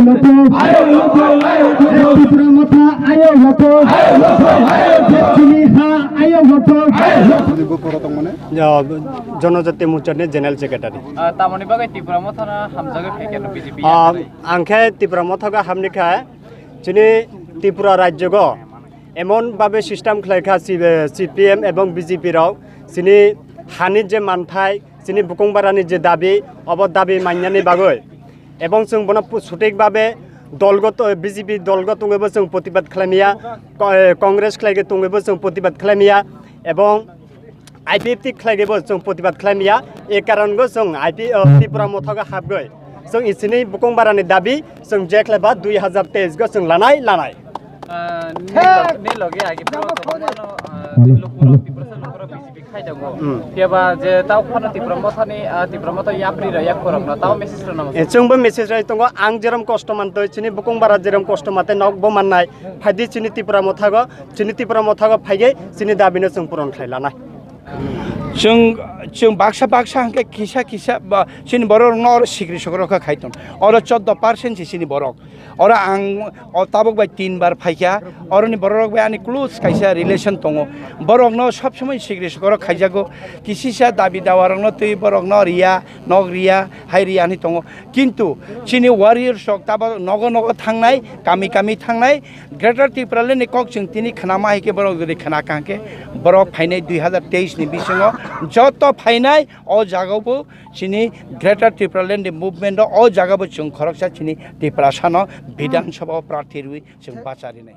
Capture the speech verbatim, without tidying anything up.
Tripura Motha ayo hoto. Chini ha ayo hoto. Ani bo poro tong mane? Ya, Jonojati Morcha ni General Secretary. Ah, tamoni bagwi Tipra Motha no hamjagwi phaikha no B J P Ah, ya? Ang khe Tipra Motha ga hamni kha, chini Tripura rajyo go emon babe system khlai kha C P M ebong B J P rok, chini hani je manthai, chini bukung barani je dabi, obo dabi manyani bagwi. Ebong chwng bono pu-, sothik babe dolgoto, B J P dolgo tongwibo chwng protibad khlai maya, ko-, eh, Congress khlai ge tongwibo chwng protibad khlai maya, ebong I P F T khlai gebo chwng protibad khlai maya, e karon go chwng I P, uh, Tipra Motha go habgoi. Chwng isini bukung barani dabi chwng je khlai ba dui hazar teis go chwng lanai, lanai. Ah, ni log-, ni logi agi pro to mano, ah, ni lok pro Tipra sa lok pro B J P khai dango. Hmm. Phiya ba je tao phano Tipra Motha ni, ah, Tipra Motha yapri ra yak korok no tao message ro namo. E, chwngbo message rai tongo, ang jerom kosto mantoi, chini bukung bara jerom kosto mate nok bo mannai, phaidi chini Tipra Motha go, chini Tipra Motha go phaigei, chini dabi no chwng puron khlai lanai. Chwng, chwng baksa baksa hwnkhe kisa kisa ba chini borok no oro sikri sokrok kha khai tong. Oro choddo percent se chini borok. Oro ang o tabuk bai tin bar phaikha. Oroni borok rok bai ani close kaisa relation tongo. Borok no sob somoi sikri sokrok khaijago. Kisisa dabi dawa rok no twi borok no riya, nok riya, hai riya hinwi tongo. Kintu chini warriors rok tabuk nogo nogo thangnai, kami kami thangnai, Greater Tipraland ni kok chwng tini khwnama hai khe borok jodi khwna kha hwnkhe borok phainai dui hazar teis ni bisingo joto phainai o jaga bo chini Greater Tipraland ni movement o, o jaga bo chwng khoroksa chini Tiprasa no Bidhan Sabha o prarthi rwi chwng bacha rinai.